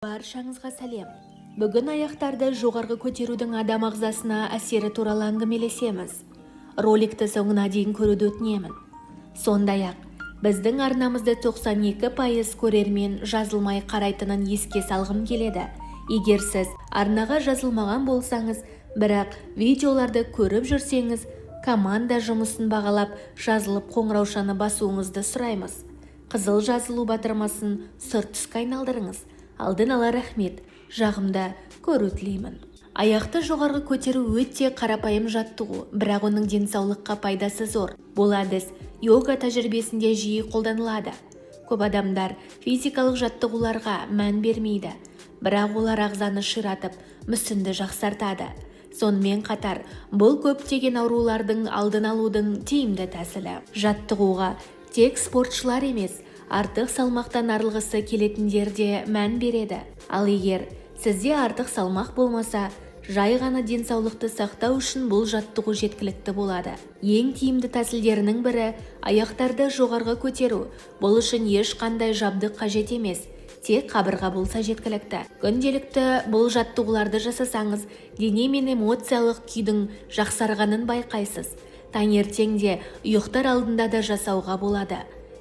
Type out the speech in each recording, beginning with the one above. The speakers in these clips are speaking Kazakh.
Баршаңызға сәлем! Бүгін аяқтарды жоғарғы көтерудің адам ағзасына әсері туралы әңгімелесеміз. Роликті соңына дейін көруді өтінемін. Сондай-ақ, біздің арнамызды 92% көрермен жазылмай қарайтынын еске салғым келеді. Егер сіз арнаға жазылмаған болсаңыз, бірақ видеоларды көріп жүрсеңіз, команда жұмысын бағалап, жазылып, қоңыраушаны басуыңызды сұраймыз. Қызыл жазылу батырмасын сұр түске айналдырыңыз. Алдын ала рахмет, жағымды көру тілеймін. Аяқты жоғарғы көтеру өте қарапайым жаттығу, бірақ оның денсаулыққа пайдасы зор. Бұл әдіс йога тәжірибесінде жиі қолданылады. Көп адамдар физикалық жаттығуларға мән бермейді, бірақ олар ағзаны ширатып, мүсінді жақсартады. Сонымен қатар, бұл көптеген аурулардың алдын алудың тиімді тәсілі. Жаттығуға тек спортшылар емес, артық салмақтан арылғысы келетіндер де мән береді. Ал егер сізде артық салмақ болмаса, жай ғана денсаулықты сақтау үшін бұл жаттығу жеткілікті болады. Ең тиімді тәсілдерінің бірі – аяқтарды жоғарғы көтеру. Бұл үшін ешқандай жабдық қажет емес, тек қабырға болса жеткілікті. Күнделікті бұл жаттығуларды жасасаңыз, дене мен эмоциялық күйдің жақсарғанын байқайсыз. Таңертең де, ұйықтар алдында да жасауға болады.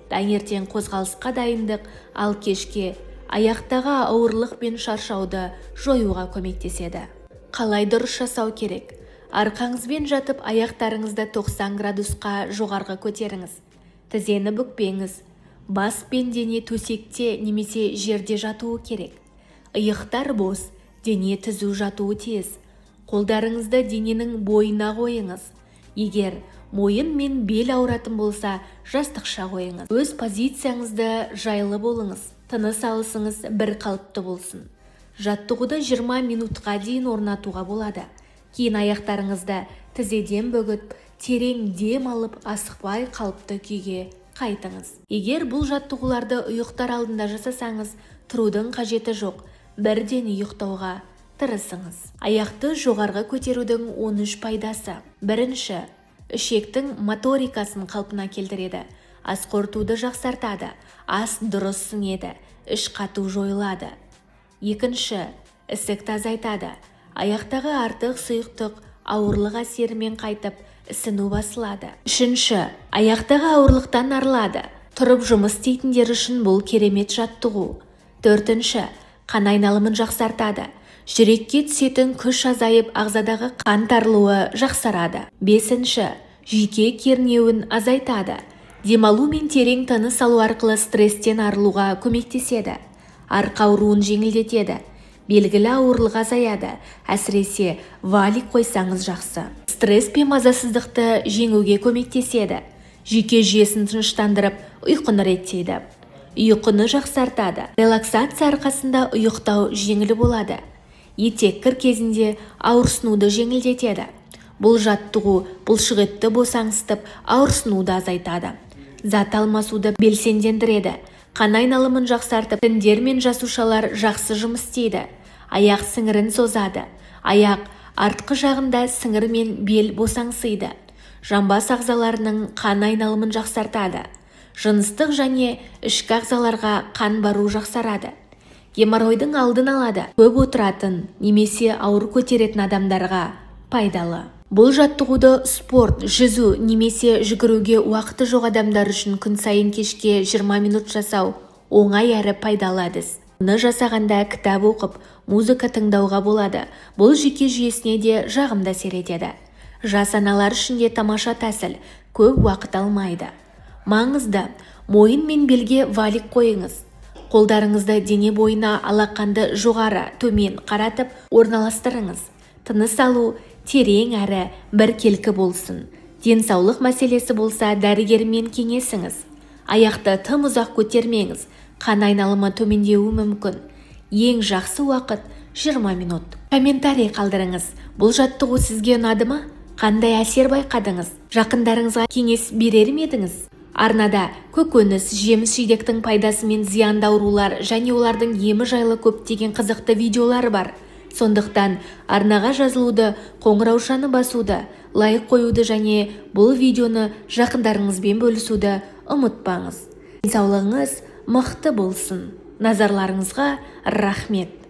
Таңертең қозғалысқа дайындық, ал кешке аяқтағы ауырлық пен шаршауды жоюға көмектеседі. Қалай дұрыс жасау керек? Арқаңызбен жатып, аяқтарыңызды 90 градусқа жоғарғы көтеріңіз. Тізені бүкпеңіз. Бас пен дене төсекте немесе жерде жатуы керек. Иықтар бос, дене түзу жатуы тиіс. Қолдарыңызды дененің бойына қойыңыз. Егер мойын мен бел ауыратын болса, жастықша қойыңыз. Өз позицияңызда жайлы болыңыз. Тыныс алысыңыз бір қалыпты болсын. Жаттығуды 20 минутқа дейін орнатуға болады. Кейін аяқтарыңызды тізеден бүгіп, терең дем алып, асықпай қалыпты күйге қайтыңыз. Егер бұл жаттығуларды ұйықтар алдында жасасаңыз, тұрудың қажеті жоқ, бірден ұйықтауға тырысыңыз. Аяқты жоғарғы көтерудің 13 пайдасы. Бірінші: ішектің моторикасын қалпына келтіреді, ас қорытуды жақсартады, ас дұрыс сіңеді, іш қату жойылады. Екінші: ісікті азайтады, аяқтағы артық сұйықтық ауырлық әсерімен қайтып, ісіну басылады. Үшінші: аяқтағы ауырлықтан арылады. Тұрып жұмыс істейтіндер үшін бұл керемет жаттығу. Төртінші: қан айналымын жақсартады, жүрекке түсетін күш азайып, ағзадағы қан тарылуы жақсарады. Бесінші: жүйке кернеуін азайтады, демалу мен терең тыныс алу арқылы стресстен арылуға көмектеседі. Арқа ауруын жеңілдетеді, белгілі ауырлық азаяды, әсіресе валик қойсаңыз жақсы. Стресс пен мазасыздықты жеңуге көмектеседі, жүйке жүйесін тыныштандырып, ұйқыны реттейді. Ұйқыны жақсартады, релаксация арқасында ұйықтау жеңіл болады. Етеккір кезінде ауырсынуды жеңілдетеді. Бұл жаттығу бұлшықетті босаңсытып, ауырсынуды азайтады. Зат алмасуды белсендендіреді, қан айналымын жақсартып, тіндер мен жасушалар жақсы жұмыс істейді. Аяқ сіңірін созады, аяқ артқы жағында сіңір мен бел босаңсиды. Жамбас ағзаларының қан айналымын жақсартады, жыныстық және ішкі ағзаларға қан бару жақсарады. Геморройдың алдын алады. Көп отыратын немесе ауыр көтеретін адамдарға пайдалы. Бұл жаттығуды спорт, жүзу немесе жүгіруге уақыты жоқ адамдар үшін күн сайын кешке 20 минут жасау оңай әрі пайдалы әдіс. Мұны жасағанда кітап оқып, музыка тыңдауға болады. Бұл жүйке жүйесіне де жағымды әсер етеді. Жас аналар үшін де тамаша тәсіл, көп уақыт алмайды. Маңызды: мойын мен белге валик қойыңыз. Қолдарыңызды дене бойына, алақанды жоғары, төмен қаратып орналастырыңыз. Тыныс алу терең әрі біркелкі болсын. Денсаулық мәселесі болса, дәрігермен кеңесіңіз. Аяқты тым ұзақ көтермеңіз, қан айналымы төмендеуі мүмкін. Ең жақсы уақыт – 20 минут. Комментарий қалдырыңыз: бұл жаттығу сізге ұнады ма? Қандай әсер байқадыңыз? Жақындарыңызға кеңес берер ме едіңіз? Арнада көкөніс, жеміс-жидектің пайдасы мен зиянды аурулар және олардың емі жайлы көптеген қызықты видеолар бар. Сондықтан арнаға жазылуды, қоңыраушаны басуды, лайк қоюды және бұл видеоны жақындарыңызбен бөлісуді ұмытпаңыз. Денсаулығыңыз мықты болсын! Назарларыңызға рахмет.